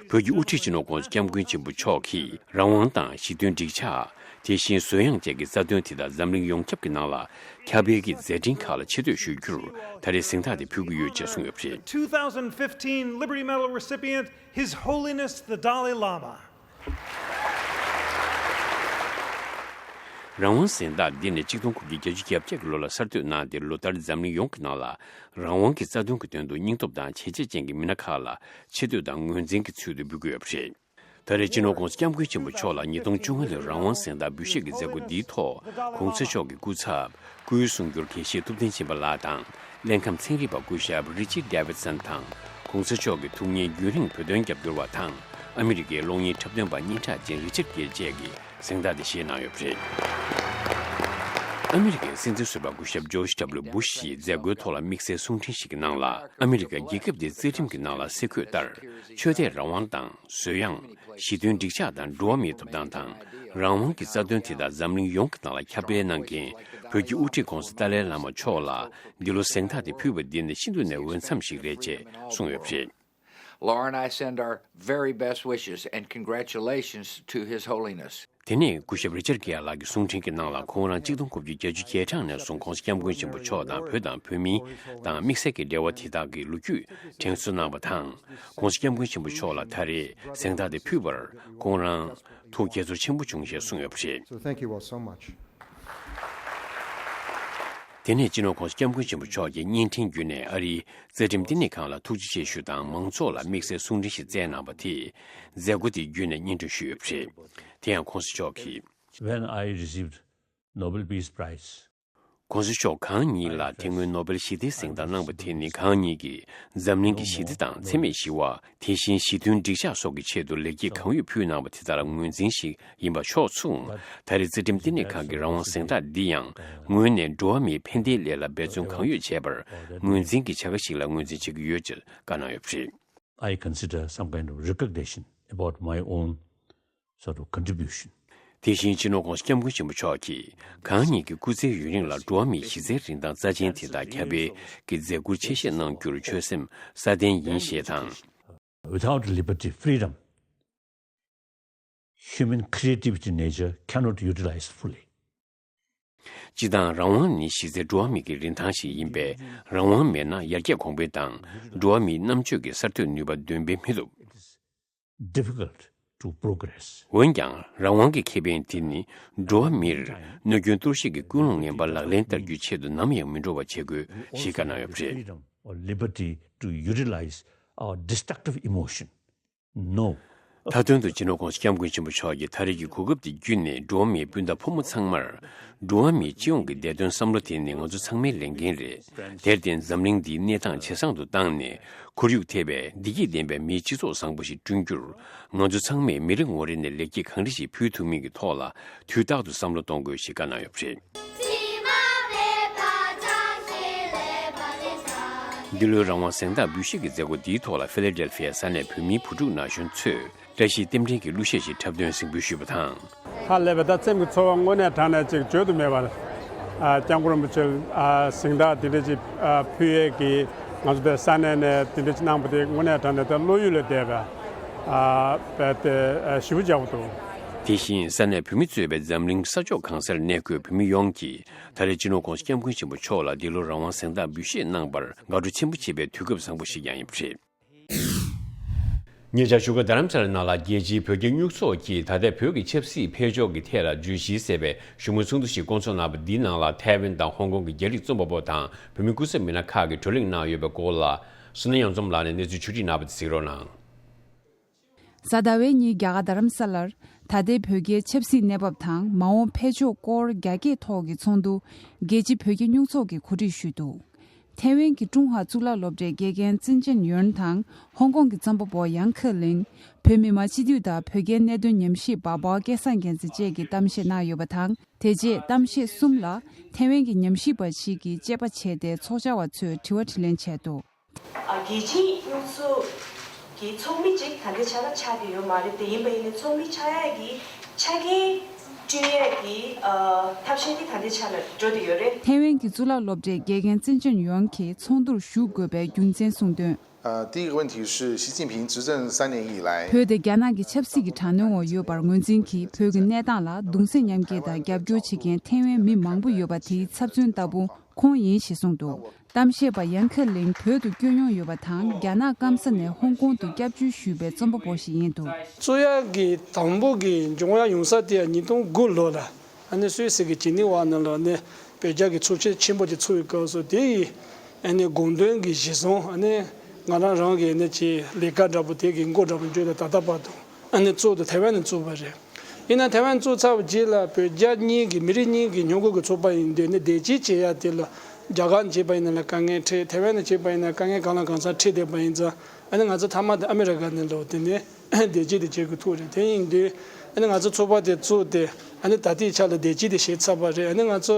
བོད་ཀྱི་དབུ་ཁྲིད་སྤྱི་ནོར་༧གོང་ས་༧སྐྱབས་མགོན་ཆེན་པོ་མཆོག་གིས་རང་དབང་དང་ཞི་མཐུན་འགྲིག་འཇགས། དེ་བཞིན་བཟོད་དབྱངས་བཅས་ཀྱི་རྩ་དོན་དེ་དག་འཛམ་གླིང་ཡོངས་ཁྱབ་ཀྱི་ནང་ལ་ཁྱབ་སྤེལ་གྱི་མཛད་འཕྲིན་ཁག་ལ་ཆེ་བསྟོད་ཞུ་རྒྱུར་ད་རེས་གཟེངས་རྟགས་དེ་ཕུལ་གྱི་ཡོད་ཅེས་གསུངས་ཡོད་པ་རེད། Two thousand fifteen Liberty Medal recipient, His Holiness the Dalai Lama. རང་དབང་གཟེངས་རྟགས་འདི་ནི་ཆིག་སྟོང་དགུ་བརྒྱ་བརྒྱད་ཅུ་གྱ་བརྒྱད་ཀྱི་ལོ་ལ་གསར་གཏོད་གནང་སྟེ་ལོ་ལྟར་འཛམ་གླིང་ཡོངས་ཀྱི་ནང་ལ་རང་དབང་གི་རྩ་དོན་གྱི་དོན་དུ་སྙིང་སྟོབས་དང་བྱས་རྗེས་ཅན་གྱི་མི་སྣ་ཁག་ལ་ཆེ་བསྟོད་དང་ངོས་འཛིན་གྱི་ཚུལ་དུ་འབུལ་གྱི་ཡོད་པ་རེད། ད་རེས་སྤྱི་ནོར་༧གོང་ས་༧སྐྱབས་མགོན་ཆེན་པོ་མཆོག་ལ་ཉིས་སྟོང་བཅོ་ལྔ་ལོའི་རང་དབང་གཟེངས་རྟགས་འབུལ་བཞེས་ཀྱི་མཛད་སྒོ་འདིའི་ཐོག་༧གོང་ས་མཆོག་གི་སྐུ་ཚབ་སྐུའི་གསུང་སྒྱུར་དགེ་བཤེས་ཐུབ་བསྟན་སྦྱིན་པ་ལགས་དང་། ལྷན་ཁང་ཚན་རིག་པ་སྐུ་ཞབས་རི་ཅར་ཌེ་ཝིད་སན་དང་། ༧གོང་ས་མཆོག་གི་ཐུགས་མཉེས་རྒྱུན་རིང་བོད་དོན་རྒྱབ་སྐྱོར་བ་དང་། ཨ་མི་རི་ཀའི་གློག་བརྙན་འཁྲབ་སྟོན་པ་སྙན་གྲགས་ཅན་རི་ཅར་གེ་བཅས་ཀྱིས་གཟེངས་རྟགས་དེ་བཞེས་གནང་ཡོད་པ་རེད། ཨ་མི་རི་ཀའི་སྲིད་འཛིན་ཟུར་པ་སྐུ་ཞབས་ཇོརྗ་ཌབ་ལུ་བུ་ཤི་ཡིས་མཛད་སྒོའི་ཐོག་ལ་དམིགས་བསལ་གསུང་འཕྲིན་ཞིག་གི་ནང་ལ། ཨ་མི་རི་ཀ་རྒྱལ་ཁབ་དེའི་རྩ་ཁྲིམས་ཀྱི་ནང་ལ་གསལ་འཁོད་ལྟར། ཆོས་དད་རང་དབང་དང་། བཟོད་དབྱངས། ཞི་མཐུན་འགྲིག་འཇགས་དང་འགྲོ་བ་མིའི་ཐོབ་ཐང་དང་། རང་དབང་གི་རྩ་དོན་དེ་དག་འཛམ་གླིང་ཡོངས་ཀྱི་ནང་ལ་ཁྱབ་སྤེལ་གནང་མཁན་བོད་ཀྱི་དབུ་ཁྲིད་༧གོང་ས་ཏཱ་ལའི་བླ་མ་མཆོག་ལ་འདི་ལོ་གཟེངས་རྟགས་དེ་ཕུལ་བ་འདི་ནི་ཤིན་ཏུ་ནས་འོས་འཚམ་ཞིག་རེད་ཅེས་གསུངས་ཡོད་པ་རེད། Laura and I send our very best wishes and congratulations to His Holiness. དེ་ནས་སྐུ་ཞབས་རི་ཅར་གེ་ལགས་ཀྱི་གསུང་འཕྲིན་གྱི་ནང་ལ་ཁོང་རང་ཆིག་སྟོང་དགུ་བརྒྱ་བརྒྱད་ཅུ་གྱ་གྲངས་ནས་བཟུང་༧གོང་ས་༧སྐྱབས་མགོན་ཆེན་པོ་མཆོག་དང་བོད་དང་བོད་མི་དང་དམིགས་བསལ་གྱི་འབྲེལ་བ་དེ་དག་གི་ལོ་རྒྱུས་དྲན་གསོ་གནང་བ་དང་། ༧གོང་ས་༧སྐྱབས་མགོན་ཆེན་པོ་མཆོག་ལ་ད་རེས་གཟེངས་རྟགས་དེ་ཕུལ་བར་ཁོང་རང་ཐུགས་དགྱེས་ཚོར་ཆེན་པོ་བྱུང་ཞེས་གསུངས་ཡོད་པ་རེད། So thank you all so much. དེ་ནས་སྤྱི་ནོར་༧གོང་ས་༧སྐྱབས་མགོན་ཆེན་པོ་མཆོག་གིས་བརྙན་འཕྲིན་བརྒྱུད་ནས་ཨ་རིའི་རྩ་ཁྲིམས་བསྟི་གནས་ཁང་ལ་ཐུགས་རྗེ་ཆེ་ཞུ་དང་མང་ཚོགས་ལ་དམིགས་བསལ་གསུང་འཕྲིན་ཞིག་བསྩལ་གནང་བ་དེས་མཛད་སྒོ་དེ་བརྒྱུད་ནས་སྙན་སྒྲོན་ཞུས་ཡོད་པ་རེད། དེ་ཡང་༧གོང་ས་མཆོག་གིས། When I received Nobel Peace Prize, ༧གོང་ས་མཆོག་གང་ཉིད་ལ་དེ་སྔོན་ནོ་བེལ་ཞི་བདེའི་གཟེངས་རྟགས་གནང་བ་དེ་ནི་གང་ཉིད་ཀྱིས་འཛམ་གླིང་གི་ཞི་བདེ་དང་འཚེ་མེད་ཞི་བ། དེ་བཞིན་ཞི་མཐུན་འགྲིག་འཇགས་སོགས་ཀྱི་ཆེད་དུ་ལེགས་སྐྱེས་གང་ཡོད་ཕུལ་གནང་བ་དེ་དག་ལ་ངོས་འཛིན་ཞིག་ཡིན་པ་ཕྱོགས་མཚུངས། ད་རེས་རྩ་ཁྲིམས་བསྟི་གནས་ཁང་གི་རང་དབང་གཟེངས་རྟགས་འདི་ཡང་ངོས་ནས་འགྲོ་བ་མིའི་ཕན་བདེའི་སླད་ལ་འབད་བརྩོན་གང་ཡོད་བྱས་པར་ངོས་འཛིན་གྱི་བྱ་དགའ་ཞིག་ལ་ངོས་འཛིན་བྱེད་ཀྱི་ཡོད་ཅེས་བཀའ་གནང་ཡོད་པ་རེད། I consider some kind of recognition about my own sort of contribution. དེ་བཞིན་སྤྱི་ནོར་༧གོང་ས་༧སྐྱབས་མགོན་ཆེན་པོ་མཆོག་གིས་གང་ཉིད་ཀྱི་སྐུ་ཚེའི་ཡུན་རིང་ལ་འགྲོ་བ་མིའི་གཞི་རྩའི་རིན་ཐང་རྩ་ཆེན་དེ་དག་ཁྱབ་སྤེལ་གྱི་མཛད་ཁུར་ཆེ་བཞེས་གནང་རྒྱུར་ཆོད་སེམས་སྲ་བརྟན་ཡིན་ཞེས་དང་། Without liberty, freedom, human creativity nature cannot utilize fully. སྤྱིར་བཏང་རང་དབང་ནི་གཞི་རྩའི་འགྲོ་བ་མི་གི་རིན་ཐང་ཞིག་ཡིན་པས། རང་དབང་མེད་ན་ཡར་རྒྱས་གོང་འཕེལ་དང་འགྲོ་བ་མིའི་རྣམ་དཔྱོད་ཀྱི་གསར་གཏོད་ནུས་པ་འདོན་སྤེལ་མི་ཐུབ། It is difficult to progress. འོན་ཀྱང་རང་དབང་གི་ཁེ་ཕན་དེ་ནི་འགྲོ་བ་མིར་གནོད་སྐྱོན་གཏོར་བཤིག་གི་ཀུན་སློང་ངན་པ་ལག་ལེན་བསྟར་རྒྱུའི་ཆེད་དུ་ནམ་ཡང་མི་འགྲོ་བ་བྱེད་དགོས་ཞེས་བཀའ་གནང་ཡོད་པ་རེད། Freedom or liberty to utilize our destructive emotion. No. མཐའ་དོན་དུ་སྤྱི་ནོར་༸གོང་ས་༸སྐྱབས་མགོན་ཆེན་པོ་མཆོག་གིས་ད་རེས་ཀྱི་གོ་སྐབས་དེ་བརྒྱུད་ནས་འགྲོ་བ་མིའི་སྤུན་ཟླ་ཕོ་མོ་ཚང་མར་འགྲོ་བ་མིའི་སྤྱི་ཡོངས་ཀྱི་བདེ་དོན་བསམ་བློ་དེ་ནི་ང་ཚོ་ཚང་མའི་ལས་འགན་རེད། དེར་བརྟེན་འཛམ་གླིང་འདིའི་གནས་སྟངས་ཇེ་བཟང་དུ་བཏང་ནས་ཁོར་ཡུག་ཐེ་བའི་བདེ་སྐྱིད་ལྡན་པའི་མིའི་སྤྱི་ཚོགས་བཟང་པོ་ཞིག་བསྐྲུན་རྒྱུར་ང་ཚོ་ཚང་མས་མི་རེ་ངོ་རེ་ནས་ལེགས་སྐྱེས་གང་འདྲ་ཞིག་ཕུལ་ཐུབ་མིན་གྱི་ཐོག་ལ་དུས་རྟག་ཏུ་བསམ་བློ་གཏོང་དགོས་ཞེས་བཀའ་གནང་ཡོད་པ་རེད། འདི་ལོའི་རང་དབང་གཟེངས་རྟགས་འབུལ་བཞེས་ཀྱི་མཛད་སྒོ་འདིའི་ཐོག་ལ་ཕི་ལེ་ཌེལ་ཕི་ཡའི་ས་གནས་བོད་མིའི་བུ་ཕྲུག་ན་གཞོན་ཚོས་བཀྲ་ཤིས་རྟེན་འབྲེལ་གྱི་གླུ་གཞས་ཤིག་འཁྲབ་སྟོན་གཟིགས་འབུལ་ཞུས་པ་དང་། ཧ་ལས་པའི་ད་སེམས་ཀྱི་ཚོར་བ་དངོས་གནས་དྲང་གནས་ཅིག་བརྗོད་དུ་མེད་པར། ཨ། སྐྱབས་མགོན་རིན་པོ་ཆེ་ལ། ཨ། གཟེངས་རྟགས་དེ་འདྲ་ཅིག་ཨ། ཕུལ་ཡས་ཀྱི་ང་ཚོ་དེ་ས་གནས་ནས་དེ་འདྲ་ཅིག་གནང་པ་དེ་དངོས་གནས་དྲང་གནས་ད་བློ་ཡུལ་ལས་འདས་པའི། ཨ། དཔེ་དེ་ཞེ་པོ་ཅིག་ཡག་པོ་འདུག་དེ་བཞིན་ས་གནས་བོད་མི་གཙོས་པའི་འཛམ་གླིང་ས་ཕྱོགས་གང་སར་གནས་འཁོད་བོད་མི་ཡོངས་ཀྱིས་ད་རེས་སྤྱི་ནོར་༸གོང་ས་༸སྐྱབས་མགོན་ཆེན་པོ་མཆོག་ལ་འདི་ལོ་རང་དབང་གཟེངས་རྟགས་འབུལ་བཞེས་གནང་བར་དགའ་སྤྲོ་ཆེན་པོ་བྱེད་པའི་དུས་སྐབས་བཟང་པོ་ཞིག་ཀྱང་ཡིན་པ་རེད། ཉེ་ཆར་བཞུགས་སྒར་རྡ་རམ་ས་ལའི་ནང་ལ་རྒྱལ་སྤྱིའི་བོད་རྒྱ་སྨྱུག་ཚོགས་ཀྱིས་ད་ལྟའི་བོད་ཀྱི་ཆབ་སྲིད་འཕེལ་ཕྱོགས་ཀྱི་ཐད་ལ་བརྗོད་གཞི་ཟེར་བའི་བཞུགས་མོལ་ཚོགས་འདུ་ཞིག་བསྐོང་ཚོགས་གནང་བ་འདིའི་ནང་ལ་ཐའེ་ཝན་དང་ཧོང་ཀོང་གི་རྒྱ་རིགས་རྩོམ་པ་པོ་དང་བོད་མི་སྐུ་ཚབ་མི་སྣ་ཁག་གིས་བགྲོ་གླེང་གནང་ཡོད་པའི་སྐོར་ལ་བསོད་ནམས་གཡུ་འཛོམས་ལགས་ནས་གནས་ཚུལ་ཕྱོགས་སྒྲིག་གནང་བ་དེ་གཟིགས་རོགས་གནང་། གཟའ་ཟླ་བའི་ཉིན་རྒྱ་གར་རྡ་རམ་ས་ལར་ད་ལྟའི་བོད་རྒྱའི་ཆབ་སྲིད་གནས་བབ་དང་མ་འོངས་འཕེལ་ཕྱོགས་སྐོར་རྒྱ་སྐད་ཐོག་གི་ཚོགས་འདུ་རྒྱལ་སྤྱིའི་བོད་རྒྱ་སྨྱུག་ཚོགས་ཀྱིས་གོ་སྒྲིག་ཞུས་འདུག་ཐའེ་ཝན་གྱི་ཀྲུང་ཧྭ་གཙུག་ལག་སློབ་གྲྭའི་དགེ་རྒན་ཙིན་ཅན་ཡོན་དང་ཧོང་ཀོང་གི་རྩོམ་པ་པོ་ཡང་ཁེ་ལིན། བོད་མི་མང་སྤྱི་འཐུས་དང་བོད་རྒྱའི་གནད་དོན་ཉམས་ཞིབ་པ་པའོ་སྐལ་བཟང་རྒྱལ་མཚན་བཅས་ཀྱིས་གཏམ་བཤད་གནང་ཡོད་པ་དང་། དེ་རྗེས་གཏམ་བཤད་གསུམ་ལ་ཐའེ་ཝན་གྱི་ཉམས་ཞིབ་པ་ཞིག་གིས་དཔྱད་པ་བྱས་ཏེ་ཚོགས་བཅར་བ་ཚོས་དྲི་བ་དྲིས་ལན་བྱས་འདུག་ཨ། རྒྱལ་སྤྱིའི་སྨྱུག་ཚོགས་ཀྱི་ཚོགས་མི་གཅིག་ད་ལྟའི་ཆ་ལ་ཆགས་ཀྱི་ཡོད་མ་རེད་དེ། ཡིན་པ་ཡིན་ནའི་ཚོགས་མི་ཆགས་ཡག་གི་ཆ་རྐྱེན་བསྐྲུན་ཡག་གི་ཨ། ཐབས་ཤེས་དེ་ད་ལྟའི་ཆ་ལ་འགྲོ་བསྡད་ཡོད་རེད། ཐའེ་ཝན་གྱི་གཙུག་ལག་སློབ་གྲྭའི་དགེ་རྒན་ཙིན་ཅན་ཡོན་གྱིས་ཚོགས་འདུར་ཞུགས་དགོས་པའི་རྒྱུ་མཚན་གསུངས་དོན། 呃，第一个问题是，习近平执政三年以来， བོད་དེ་རྒྱ་ནག་གི་ཆབ་སྲིད་ཀྱི་དྲག་གནོན་འོག་ཡོད་པར་ངོས་འཛིན་གྱིས་བོད་ཀྱི་གནས་སྟངས་ལ་གདུང་སེམས་མཉམ་སྐྱེད་དང་རྒྱབ་སྐྱོར་བྱེད་མཁན་ཐའེ་ཝན་མི་མང་པོ་ཡོད་པ་དེའི་ཚབ་མཚོན་ལྟ་བུ་ཁོང་ཡིན་ཞེས་གསུངས་འདུག་གཏམ་བཤད་པ་ཡང་ཁེ་ལིན་བོད་དུ་བསྐྱོད་མྱོང་ཡོད་པ་དང་རྒྱ་ནག་སྐམ་ས་ནས་ཧོང་ཀོང་དུ་སྐྱབས་བཅོལ་ཞུས་པའི་རྩོམ་པ་པོ་ཞིག་ཡིན་འདུག་རྩོད་ཡག་གི་དང་པོ་གི་འབྱུང་བ་ཡོང་ས་དེ་ཉིས་སྟོང་དགུ་ལོ་ལ་ཨ་ནི་སུད་སི་གི་ཇི་ནི་ཝ་ནང་ལ་ཨ་ནི་བོད་རྒྱ་གི་ཚོགས་ཆེན་ཆེན་པོ་དེ་ཚོགས་པའི་སྐབས་སུ་དེ་ཡི་ཨ་ནི་དགོངས་དོན་གྱི་གཞི་བཟུང་ཨ་ནི་ང་རང་རང་གི་ཨ་ནི་ཅིག་ལས་ཀ་འདྲ་པོ་དེ་གི་མགོ་འདྲ་པོ་འཇོག་ནས་ད་ལྟ་བར་དུ་ཨ་ནི་གཙོ་བོ་དེ་ཐའེ་ཝན་ནས་བཙུགས་པ་རེད། ཡིན་ན་ཐའེ་ཝན་བཙུགས་ཚར་བ་རྗེས་ལ་བོད་རྒྱ་གཉིས་ཀྱི་མི་རིགས་གཉིས་ཀྱི་ཉམས་རྒུད་ཀྱི་ཚོགས་པ་ཡིན་དུས་ནི་བདེ་སྐྱིད་བྱེད་ཡ་དེ་ལ་རྒྱ་གར་ནས་བྱས་པ་ཡིན་ན་ལ་དཀའ་ངལ་འཕྲད། ཐའེ་ཝན་ནས་བྱས་པ་ཡིན་ན་དཀའ་ངལ་གང་ལ་གང་འཚམ་འཕྲད་བསྡད་པ་ཡིན་ཙང་ཨ་ནི་ང་ཚོ་མཐའ་མ་དེ་ཨ་མི་རི་ཀ་ནས་ལོག་དེ་ནས་བདེ་སྐྱིད་དེ་བྱེད་དགོས་ཐུག་རེད། དེ་ཡིན་དུས་ཨ་ནི་ང་ཚོ་ཚོགས་པ་དེ་བཙུགས་ཏེ་ཨ་ནི་ད་ལྟའི་ཆ་ལ་བདེ་སྐྱིད་དེ་བྱས་ཚར་བ་རེད། ཨ་ནི་ང་ཚོ་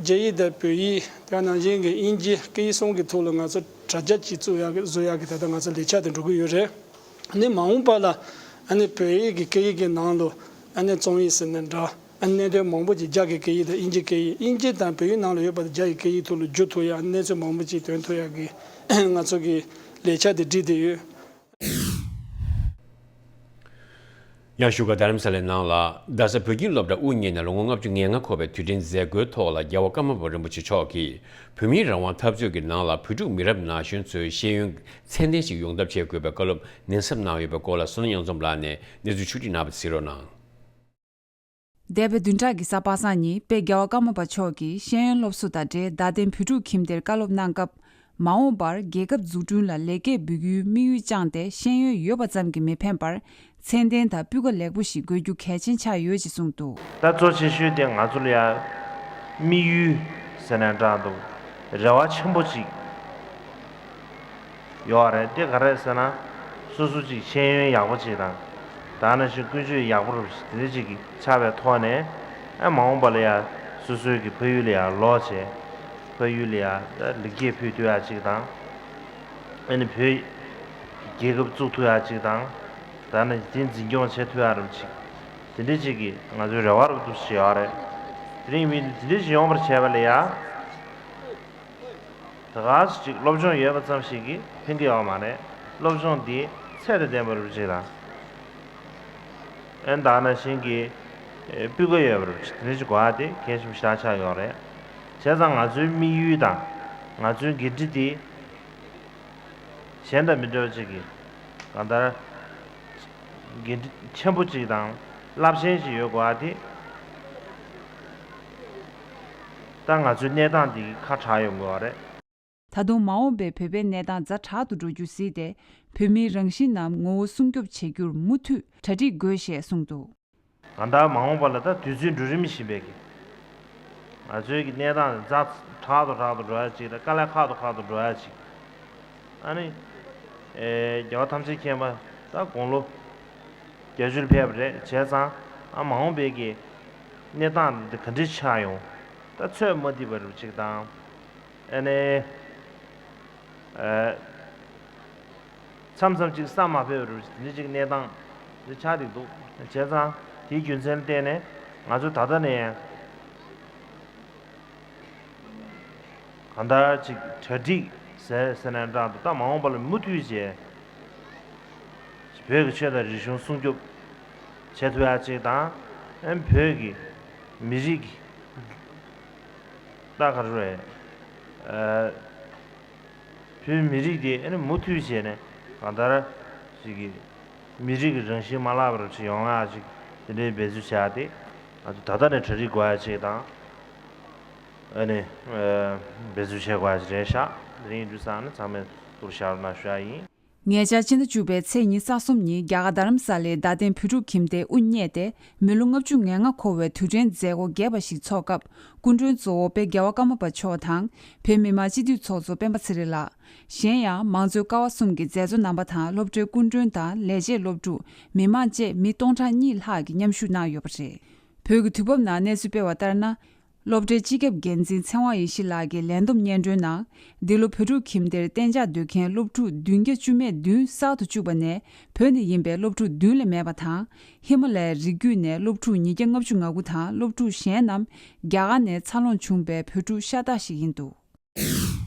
རྒྱ་ཡིག་དང་བོད་ཡིག་དེ་ནང་བཞིན་གྱི་དབྱིན་ཇི་སྐད་ཡིག་གསུམ་གྱི་ཐོག་ལ་ང་ཚོ་དྲ་རྒྱ་གཅིག་བཙུགས་ཡག་གི་བཟོ་ཡག་གི་ད་ལྟ་ང་ཚོ་ལས་འཆར་དེ་འགྲོ་གི་ཡོད་རེད། ཨ་ནི་མ་འོངས་པ་ལ་ཨ་ནི་བོད་ཡིག་གི་སྐད་ཡིག་གི་ནང་ལོ་ཨ་ནི་རྩོམ་ཡིག་ཟེར་ན་འདྲ། ཨ་ནི་གནད་དོན་མང་པོ་ཅིག་རྒྱ་གི་སྐད་ཡིག་དང་དབྱིན་ཇི་སྐད་ཡིག་དབྱིན་ཇི་དང་བོད་ཡིག་ནང་ལ་ཡོད་པ་དང་རྒྱ་ཡི་སྐད་ཡིག་ཐོག་ལ་བསྒྱུར་ཐུབ་ཡག་གནས་ཚུལ་མང་པོ་ཅིག་ཐོན་ཐུབ་ཡག་གི་ང་ཚོ་གི་ལས་འཆར་དེ་བསྒྲིགས་བསྡད་ཡོད། ཡང་བཞུགས་སྒར་རྡ་རམ་ས་ལའི་ནང་ལ་རྡ་ས་བོད་ཁྱིམ་སློབ་གྲྭ་དབུ་བརྙེས་ནས་ལོ་ངོ་ལྔ་བཅུ་ང་ལྔ་འཁོར་བའི་དུས་དྲན་མཛད་སྒོའི་ཐོག་ལ་རྒྱལ་བ་ཀརྨ་པ་རིན་པོ་ཆེ་མཆོག་གིས་བོད་མིའི་རང་དབང་འཐབ་རྩོད་ཀྱི་ནང་ལ་བོད་ཕྲུག་མི་རབས་ན་གཞོན་ཚོའི་ཤེས་ཡོན་ཚད་ལྡན་ཞིག་ཡོང་ཐབས་བྱེད་དགོས་པའི་བཀའ་སློབ་ནན་གསབ་གནང་ཡོད་པའི་སྐོར་ལ་བསོད་ནམས་གཡུ་འཛོམས་ལགས་ནས་གནས་ཚུལ་ཕྱོགས་སྒྲིག་གནང་བ་དེ་གཟིགས་རོགས་གནང་། འདས་པའི་བདུན་ཕྲག་གི་གཟའ་པ་སངས་ཉིན་དཔལ་རྒྱལ་བ་ཀརྨ་པ་མཆོག་གིས་ཤེས་ཡོན་སློབ་གསོ་དང་འབྲེལ་རྡ་སྟེང་བོད་ཕྲུག་ཁྱིམ་སྡེར་བཀའ་སློབ་གནང་སྐབས། མ་འོངས་པར་རྒྱལ་ཁབ་འཛུགས་སྐྲུན་ལ་ལེགས་སྐྱེས་འབུལ་རྒྱུའི་དམིགས་ཡུལ་བཅངས་ཏེ་ཤེས་ཡོན་ཡོད་པ་ཙམ་གྱིས་མི་ཕན་པར། ཚད་ལྡན་དང་སྤུས་ཀ་ལེགས་པོ་ཞིག་དགོས་རྒྱུ་གལ་ཆེན་ཆགས་ཡོད་ཅེས་གསུངས་འདུག་ད་གཙོ་ཆེ་ཤོས་དེ་ང་ཚོ་ལ་ཡ་དམིགས་ཡུལ་ཟེར་ན་འདྲ་འདུག་རེ་བ་ཆེན་པོ་ཅིག་ཡོད་རེད། དེ་ག་རེ་ཟེར་ན། སོ་སོ་ཅིག་ཤེས་ཡོན་ཡག་པོ་ཅིག་དང་། ད་ནང་བཞིན་ཀུན་སྤྱོད་ཡག་པོ་རུ་དེ་འདྲ་ཅིག་གི་ཆགས་པའི་ཐོག་ནས་ཨ་མ་འོངས་པ་ལ་ཡ་སོ་སོའི་གི་ཕ་ཡུལ་ལ་ཡ་ལོག་བྱས། ཕ་ཡུལ་ལ་ཡ་ལེགས་སྐྱེས་ཕུལ་ཐུབ་ཡ་ཅིག་དང་། ཨ་ནི་བོད་རྒྱལ་ཁབ་བཙུགས་ཐུབ་ཡ་ཅིག་དང་། ད་ནི་དེ་འཛིན་སྐྱོང་བྱེད་ཐུབ་ཡ་རུ་ཅིག་དེ་འདྲ་ཅིག་གི་ང་ཚོའི་རེ་བ་རུ་འདུག་ཞིག་ཡོད་རེད། དེ་རིང་མི་དེ་འདྲ་ཞིག་ཡོང་བར་བྱས་པ་ལ་ཡ། ད་ག་ཅིག་སློབ་སྦྱོང་ཡོད་པ་ཙམ་ཞིག་གིས་ཕན་གྱི་ཡོད་མ་རེད། སློབ་སྦྱོང་འདི་ཚད་དང་ལྡན་པ་རུ་ཅིག་དང་། ཨན་ད་ནང་བཞིན་གྱི་ཨེ་སྤུས་ཀ་ཡོད་པ་རུ་ཅིག་དེ་འདྲ་ཅིག་དགོས་ཡ་དེ་གལ་ཆེན་པོ་ཞེ་དྲག་ཆགས་ཡོད་རེད། བྱས་ཙང་ང་ཚོའི་དམིགས་ཡུལ་དང་ང་ཚོའི་འགན་འཁྲི་དེ་གཞན་དང་མི་འདྲ་བ་ཅིག་གིས་གང་ལྟར་ འགན་འཁྲི་ཆེན་པོ་གཅིག་དང་རླབས་ཆེན་ཞིག་ཡོད་དགོས་པ་དེ། ད་ང་ཚོའི་གནས་སྟངས་འདི་གི་ཁ་གྲག་ཡོང་དགོས་པ་རེད། ད་དུང་མ་འོངས་པའི་བོད་པའི་གནས་སྟངས་ཛ་དྲག་ཏུ་འགྲོ་རྒྱུ་གཟིགས་ཏེ། བོད་མིའི་རང་བཞིན་ནམ་ངོ་བོ་སྲུང་སྐྱོབ་བྱེད་རྒྱུར་མུ་མཐུད་གྲ་སྒྲིག་དགོས་ཞེས་གསུངས་འདུག། གང་ལྟར་མ་འོངས་པ་ལ་ད་དུས་ཚོད་འགྲོ་རིམ་བཞིན་པའི་གི་ང་ཚོའི་གི་གནས་སྟངས་ཛ་དྲག་ཏུ་དྲག་ཏུ་འགྲོ་ཡ་ཅིག་དང་དཀའ་ལས་ཁག་ཏུ་ཁག་ཏུ་འགྲོ་ཡ་ཅིག། ཨ་ནི། ཨེ། རྒྱལ་བ་ཐམས་ཅད་མཁྱེན་པ་ད་དགུང་ལོ་བརྒྱད་ཅུར་ཕེབས་པ་རེད། བྱས་ཙང་ཨ་མ་འོངས་པའི་གི་གནས་སྟངས་འདི་ག་འདྲ་ཆགས་ཡོང་། ད་ཚོད་མ་ཐིག་པ་རུ་ཅིག་དང་། ཨ་ནི། ཨ། མཚམས་མཚམས་ཅིག་བསམ་མ་ཕོད་པ་རུ་དེ་འདྲ་ཅིག་གནས་སྟངས་འདི་ཆགས་བསྡད་འདུག། བྱས་ཙང་དེའི་རྒྱུ་མཚན་ལ་བརྟེན་ནས་ང་ཚོ་ད་ལྟ་ནས་གང་ལྟར་ཅིག་གྲ་སྒྲིག་ཟེར་ཟེར་ནས་འདྲ་འདུག། ད་མ་འོངས་པ་ལ་མུ་མཐུད་བྱས་བོད་ཀྱི་ཆོས་དང་རིག་གཞུང་སྲུང་སྐྱོབ་བྱེད་ཐུབ་ཡ་ཅིག་དང་། ཨ་ནི་བོད་ཀྱི་མི་རིགས་ཀྱི་ད་ག་རེ་རེད། ཨ། བོད་མི་རིགས་དེ་ཨ་ནི་མུ་མཐུད་བྱས་ནས་གང་ལྟར་ཞིག་གི་མི་རིགས་ཀྱི་རང་བཞིན་མ་བརླག་པར་ཞིག་ཡོང་ཡག་ཅིག་དེ་འདྲའི་འབད་རྩོལ་བྱ་སྟེ། ང་ཚོ་ད་ལྟ་ནས་གྲ་སྒྲིག་དགོས་ཡ་ཅིག་དང་། ཨ་ནི་འབད་རྩོལ་བྱེད་དགོས་ཡ་ཅིག་རེད་ཤག། དེ་རིང་ཡིན་དུས་ཙང་ནི་ཚང་མས་ཐུགས་རྗེ་ཆེ་གནང་ཞུ་ཡ་ཡིན། ཉེ་ཆར་ཕྱི་ཟླ་བཅུ་པའི་ཚེས་ཉི་ཤུ་རྩ་གསུམ་ཉིན་རྒྱ་གར་རྡ་རམ་ས་ལའི་རྡ་སྟེང་བོད་ཕྲུག་ཁྱིམ་སྡེར་དབུ་བརྙེས་ཏེ། མི་ལོ་ལྔ་བཅུ་ང་ལྔ་འཁོར་བའི་དུས་དྲན་མཛད་སྒོ་རྒྱས་པ་ཞིག་འཚོགས་སྐབས། སྐུ་མགྲོན་གཙོ་བོ་དཔལ་རྒྱལ་བ་ཀརྨ་པ་མཆོག་དང་། བོད་མི་མང་སྤྱི་འཐུས་ཚོགས་གཙོ་སྤེན་པ་ཚེ་རིང་ལགས། གཞན་ཡང་། མང་གཙོའི་ཀ་བ་གསུམ་གྱི་མཛད་གཙོ་རྣམ་པ་དང་། སློབ་གྲྭའི་སྐུ་མགྲོན་དང་། ལས་བྱེད། སློབ་ཕྲུག། མི་མང་བཅས་མི་སྟོང་ཕྲག་གཉིས་ལྷག་གིས་མཉམ་ཞུགས་གནང་ཡོད་པ་རེད། བོད་ཀྱི་དུས་བབ་ནང་གནས་ཚུལ་སྤེལ་བ་ལྟར་ན། སློབ་གྲྭའི་སྤྱི་ཁྱབ་འགན་འཛིན་ཚེ་དབང་ཡེ་ཤེས་ལགས་ཀྱིས་ལས་བསྡོམས་སྙན་སྒྲོན་ནང་། འདི་ལོ་བོད་ཕྲུག་ཁྱིམ་སྡེར་གཏན་འཇགས་སྡོད་མཁན་སློབ་ཕྲུག་བདུན་བརྒྱ་བཅུ་མེད་བདུན་གསར་དུ་བཅུག་པ་ནས། བོད་ནས་ཡིན་པའི་སློབ་ཕྲུག་བདུན་ལས་མེད་པ་དང་། ཧི་མ་ལ་ཡའི་རི་རྒྱུད་ནས་སློབ་ཕྲུག་ཉིས་བརྒྱ་ལྔ་བཅུ་ང་དགུ་དང་། སློབ་ཕྲུག་གཞན་རྣམས་རྒྱ་གར་ནས་འཚར་ལོངས་བྱུང་པའི་བོད་ཕྲུག་ཤ་སྟག་ཞིག་ཡིན་འདུག།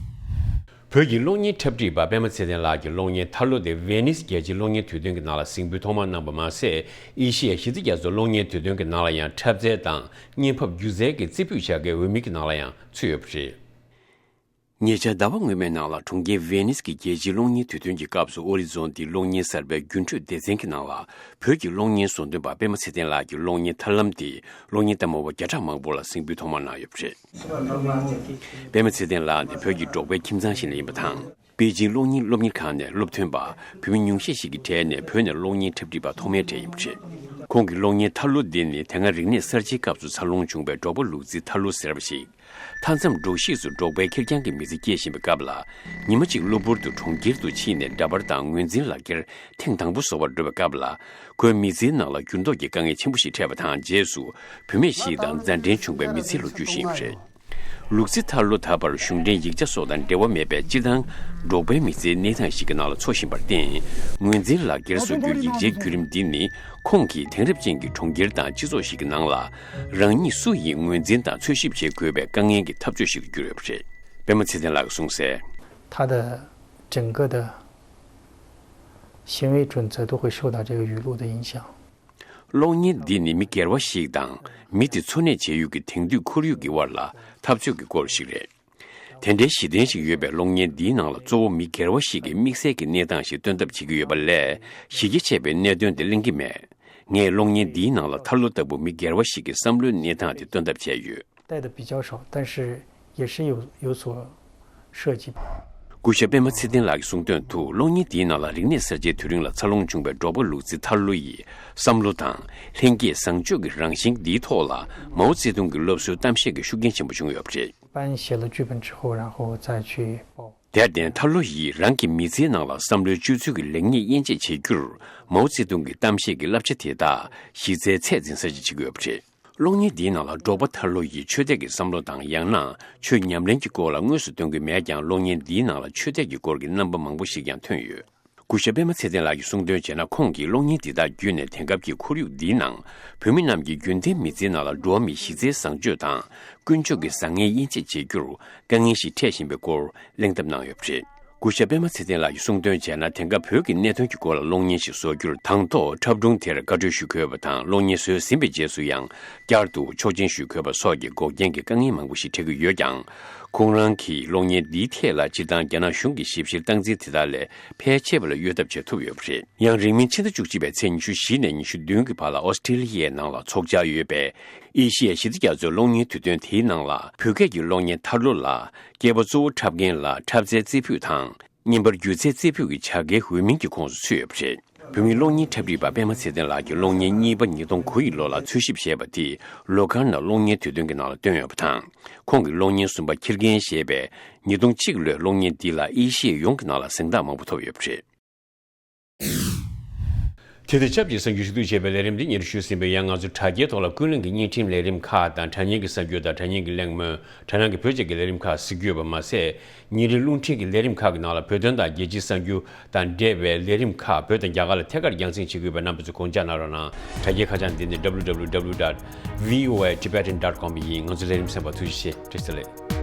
བོད་ཀྱི་གློག་བརྙན་འཁྲབ་ཁྲིད་པ་པད་མ་ཚེ་བརྟན་ལགས་ཀྱི་གློག་བརྙན་ཐར་ལོ་དེ་ཝེ་ནིས་རྒྱལ་སྤྱིའི་གློག་བརྙན་དུས་སྟོན་གྱི་ནང་ལ་གཟིགས་འབུལ་ཐོག་མར་གནང་པ་མ་ཟད། ཨེ་ཤི་ཡ་གཞི་རྩ་རྒྱ་མཚོའི་གློག་བརྙན་དུས་སྟོན་གྱི་ནང་ལ་ཡང་འཁྲབ་རྩལ་དང་བརྙན་ཕབ་སྒྱུ་རྩལ་གྱི་རྩེ་ཕུད་བྱ་དགའི་འོས་མི་གི་ནང་ལ་ཡང་ཚུད་ཡོད་པ་རེད། ཉེ་ཆར་ཟླ་བ་སྔོན་མའི་ནང་ལ་གྲོང་ཁྱེར་ཝེ་ནིས་ཀྱི་རྒྱལ་སྤྱིའི་གློག་བརྙན་དུས་སྟོན་གྱི་སྐབས་སུ་ཨོ་རི་རྫོང་འདིའི་གློག་བརྙན་གསར་པའི་རྒྱུན་འཕྲོད་སྡེ་ཚན་གྱི་ནང་ལ་བོད་ཀྱི་གློག་བརྙན་བཟོ་འདོན་པ་པད་མ་ཚེ་བརྟན་ལགས་ཀྱི་གློག་བརྙན་ཐར་ལམ་དེ་གློག་བརྙན་ལྟད་མོ་བ་བརྒྱ་ཕྲག་མང་པོ་ལ་གཟིགས་འབུལ་ཐོག་མར་གནང་ཡོད་པ་རེད། པད་མ་ཚེ་བརྟན་ལགས་ནི་བོད་ཀྱི་འབྲོག་པའི་ཁྱིམ་ཚང་ཞིག་ནས་ཡིན་པ་དང་། པེ་ཅིང་གློག་བརྙན་སློབ་གཉེར་ཁང་ནས་སློབ་ཐོན་པ་བོད་མི་ཉུང་ཤས་ཤིག་གི་གྲས་ནས་བོད་ནས་གློག་བརྙན་འཁྲབ་ཁྲིད་པ་ཐོག་མའི་གྲས་ཡིན་པ་རེད། ཁོང་གི་གློག་བརྙན་ཐར་ལོ་འདི་ནི་དེ་སྔ་རིག་གནས་གསར་བརྗེའི་སྐབས་སུ་འཚར་ལོངས་བྱུང་བའི་འབྲོག་པ་ལུག་རྫི་ཐར་ལོ་ཟེར་བ་ཞིག། མཐའ་མཚམས་འབྲོག་གཞིས་སུ་འབྲོག་པའི་ཁེར་རྐྱང་གི་མི་ཚེ་སྐྱེལ་བཞིན་པའི་སྐབས་ལ། ཉི་མ་གཅིག་གློ་བུར་དུ་གྲོང་ཁྱེར་དུ་ཕྱིན་ནས་འདྲ་པར་དང་ངོས་འཛིན་ལག་འཁྱེར་ཐེངས་དང་པོ་བཟོ་བར་འགྲོ་བའི་སྐབས་ལ། ཁོའི་མི་ཚེའི་ནང་ལ་འགྱུར་ལྡོག་གི་དཀའ་ངལ་ཆེན་པོ་ཞིག་འཕྲད་པ་དང་། རྗེས་སུ་བུད་མེད་ཞིག་དང་མཛའ་འབྲེལ་བྱུང་བའི་མི་ཚེ་ལ་འགྱུར་བཞིན་ཡོད་པ་རེད། ལུག་རྫི་ཐར་ལོ་ད་བར་གཞུང་འབྲེལ་ཡིག་ཆ་སོགས་དང་འབྲེལ་བ་མེད་པའི་སྤྱིར་བཏང་འབྲོག་པའི་མི་ཚེའི་གནས་སྟངས་ཤིག་གི་ནང་ལ་འཚོ་བཞིན་པར་བརྟེན། ངོས་འཛིན་ལག་འཁྱེར་བཟོ་རྒྱུའི་ཡིག་ཆའི་བརྒྱུད་རིམ་འདི་ནི། ཁོང་གིས་དེང་རབས་ཅན་གྱི་གྲོང་ཁྱེར་དང་སྤྱི་ཚོགས་ཤིག་གི་ནང་ལ། རང་ཉིད་སུ་ཡིན་ངོས་འཛིན་དང་འཚོལ་ཞིབ་བྱེད་དགོས་པའི་དཀའ་ངལ་གྱི་འཐབ་རྩོད་ཞིག་ཏུ་གྱུར་ཡོད་པ་རེད། པད་མ་ཚེ་བརྟན་ལགས་ཀྱིས་གསུངས་གསལ། 他的整个的行为准则都会受到这个语录的影响。 གློག་བརྙན་འདི་ནི་མི་སྒེར་བ་ཞིག་དང་མི་དེ་འཚོ་གནས་བྱེད་ཡུལ་གྱི་དེང་དུས་ཁོར་ཡུག་གི་དབར་ལ་འཐབ་རྩོད་ཀྱི་སྐོར་ཞིག་རེད། དེ་འདྲའི་གཞི་རྟེན་ཞིག་ཡོད་པའི་གློག་བརྙན་འདིའི་ནང་ལ་གཙོ་བོ་མི་སྒེར་བ་ཞིག་གི་དམིགས་བསལ་གྱི་གནས་སྟངས་ཤིག་སྟོན་ཐབས་བྱེད་ཀྱི་ཡོད་པ་ལས། གཞི་རྒྱ་ཆེ་བའི་གནད་དོན་དེ་གླེང་གི་མེད། ངས་གློག་བརྙན་འདིའི་ནང་ལ་ཐར་ལོ་ལྟ་བུ་མི་སྒེར་བ་ཞིག་གི་བསམ་བློའི་གནས་སྟངས་དེ་སྟོན་ཐབས་བྱས་ཡོད། 带的比较少，但是也是有有所涉及。 སྐུ་ཞབས་པད་མ་ཚེ་བརྟན་ལགས་ཀྱིས་གསུངས་དོན་དུ། གློག་བརྙན་འདིའི་ནང་ལ་རིག་གནས་གསར་བརྗེའི་དུས་རིང་ལ་འཚར་ལོངས་བྱུང་བའི་འབྲོག་པ་ལུག་རྫི་ཐར་ལོ་ཡི་བསམ་བློ་དང་། ལྷན་སྐྱེས་བཟང་སྤྱོད་ཀྱི་རང་བཞིན་འདིའི་ཐོག་ལ། མའོ་ཙེ་ཏུང་གི་སློབ་གསོའི་གཏམ་བཤད་ཀྱི་ཤུགས་རྐྱེན་ཆེན་པོ་བྱུང་ཡོད་པ་རེད། 一般写了剧本之后，然后再去报。 དེར་བརྟེན་ཐར་ལོ་ཡིས་རང་གི་མི་ཚེའི་ནང་ལ་བསམ་བློའི་སྤྱོད་ཚུལ་གྱི་ལེགས་ཉེས་དབྱེ་འབྱེད་བྱེད་རྒྱུར། མའོ་ཙེ་ཏུང་གི་གཏམ་བཤད་ཀྱི་བསླབ་བྱ་དེ་དག་གཞི་རྩའི་ཚད་འཛིན་ས་ཞིག་བྱེད་ཀྱི་ཡོད་པ་རེད། གློག་བརྙན་འདིའི་ནང་ལ་འབྲོག་པ་ཐར་ལོ་ཡི་ཆོས་དད་ཀྱི་བསམ་བློ་དང་། ཡང་ན་ཆོས་ཉམས་ལེན་གྱི་སྐོར་ལ་དངོས་སུ་སྟོན་གྱི་མེད་ཀྱང་། གློག་བརྙན་འདིའི་ནང་ལ་ཆོས་དད་ཀྱི་སྐོར་གྱི་རྣམ་པ་མང་པོ་ཞིག་ཀྱང་ཐོན་ཡོད། སྐུ་ཞབས་པད་མ་ཚེ་བརྟན་ལགས་ཀྱིས་གསུངས་དོན་བྱས་ན། ཁོང་གིས་གློག་བརྙན་འདི་དག་བརྒྱུད་ནས་དེང་སྐབས་ཀྱི་ཁོར་ཡུག་འདིའི་ནང་བོད་མི་རྣམས་ཀྱི་རྒྱུན་ལྡན་མི་ཚེའི་ནང་ལ་འགྲོ་བ་མིའི་གཞི་རྩའི་བཟང་སྤྱོད་དང་ཀུན་སྤྱོད་ཀྱི་བཟང་ངན་དབྱེ་འབྱེད་བྱེད་རྒྱུར་དཀའ་ངལ་ཞིག་འཕྲད་བཞིན་པའི་སྐོར་གླེང་ཐབས་གནང་ཡོད་པ་རེད། སྐུ་ཞབས་པད་མ་ཚེ་བརྟན་ལགས་ཀྱིས་གསུངས་དོན་བྱས་ན། དེང་སྐབས་བོད་ཀྱི་གནད་དོན་གྱི་སྐོར་ལ་གློག་བརྙན་ཞིག་བཟོ་རྒྱུར་དང་ཐོག་འཁྲབ་སྒྲུང་དེར་བཀའ་འཁྲོལ་ཞུ་དགོས་པ་དང་། གློག་བརྙན་བཟོས་ཟིན་པའི་རྗེས་སུ་ཡང་བསྐྱར་དུ་ཆོག་མཆན་ཞུ་དགོས་པ་སོགས་ཀྱི་འགོག་རྐྱེན་གྱི་དཀའ་ངལ་མང་པོ་ཞིག་འཕྲད་ཀྱི་ཡོད་ཀྱང་། ཁོང་རང་གིས་གློག་བརྙན་འདིའི་ཐད་ལ་སྤྱིར་བཏང་རྒྱ་ནག་གཞུང་གི་ཞིབ་བཤེར་སྟངས་འཛིན་དེ་དག་ལས་ཕལ་ཆེ་བ་ལ་གཡོལ་ཐབས་བྱེད་ཐུབ་ཡོད་པ་རེད། ཡང་རིང་མིན་ཕྱི་ཟླ་བཅུ་གཅིག་པའི་ཚེས་ཉི་ཤུ་བཞི་ནས་ཉི་ཤུ་བདུན་གྱི་བར་ལ་ཨོ་སི་ཀྲི་ལི་ཡའི་ནང་ལ་འཚོགས་འཆར་ཡོད་པའི་ཨེ་ཤི་ཡའི་གཞི་རྩ་རྒྱ་མཚོའི་གློག་བརྙན་དུས་སྟོན་དེའི་ནང་ལ། བོད་སྐད་ཀྱི་གློག་བརྙན་ཐར་ལོ་ལ་སྐྱེས་པ་གཙོ་བོ་འཁྲབ་མཁན་ལ་འཁྲབ་རྩལ་རྩེ་ཕུད་དང་། བརྙན་པར་སྒྱུ་རྩལ་རྩེ་ཕུད་ཀྱི་བྱ་དགའི་འོས་མིན་གྱི་ཁོངས་སུ་ཚུད་ཡོད་པ་རེད། བོད་མིའི་གློག་བརྙན་འཁྲབ་ཁྲིད་པ་པད་མ་ཚེ་བརྟན་ལགས་ཀྱིས་གློག་བརྙན་གཉིས་པ་ཉིས་སྟོང་དགུ་ཡི་ལོ་ལ་འཚོལ་ཞིབ་བྱས་པ་དེ་ལོ་ཁར་ནང་གློག་བརྙན་དུས་སྟོན་གྱི་ནང་ལ་བཏོན་ཡོད་པ་དང་། ཁོང་གིས་གློག་བརྙན་གསུམ་པ་ཁྱི་རྒན་ཞེས་པའི་ཉིས་སྟོང་གཅིག་ལོའི་གློག་བརྙན་འདི་ལ་ཨེ་ཤི་ཡ་ཡོངས་ཀྱི་ནང་ལ་གཟེངས་རྟགས་མང་པོ་ཐོབ་ཡོད་པ་རེད། དེ་དང་ཆབས་ཅིག་གསར་འགྱུར་ཞུ་གཏུག་བྱས་པའི་ལས་རིམ་འདི་སྙན་སྒྲོན་ཞུས་ཟིན་པས། ཡང་ང་ཚོ་དྲ་རྒྱའི་ཐོག་ལ་ཀུན་གླེང་གི་བརྙན་འཕྲིན་ལས་རིམ་ཁག་དང་། དྲ་བརྙན་གྱི་གསར་འགྱུར་དང་དྲ་བརྙན་གྱི་གླེང་མོལ། དྲ་སྣང་གི་བོད་ཅེས་ཀྱི་ལས་རིམ་ཁག་གཟིགས་རྒྱུ་ཡོད་པ་མ་ཟད། ཉིན་རེའི་རླུང་འཕྲིན་གྱི་ལས་རིམ་ཁག་གི་ནང་ལ་བོད་དོན་དང་རྒྱལ་སྤྱིའི་གསར་འགྱུར་དང་འབྲེལ་བའི་ལས་རིམ་ཁག་བོད་དང་རྒྱ་གར་ལ་ཐད་ཀར་རྒྱང་སྲིང་བྱེད་ཀྱི་ཡོད་པས། རྣམ་པ་ཚོས་དགོངས་འཇགས་གནང་རོགས་གནང་། དྲ་རྒྱའི་ཁ་བྱང་འདི་ནི་W W W dot V O A Tibetan dot com ཡིན། ང་ཚོ་ལས་རིམ་གསན་པར་ཐུགས་རྗེ་ཆེ། བཀྲ་ཤིས་བདེ་ལེགས།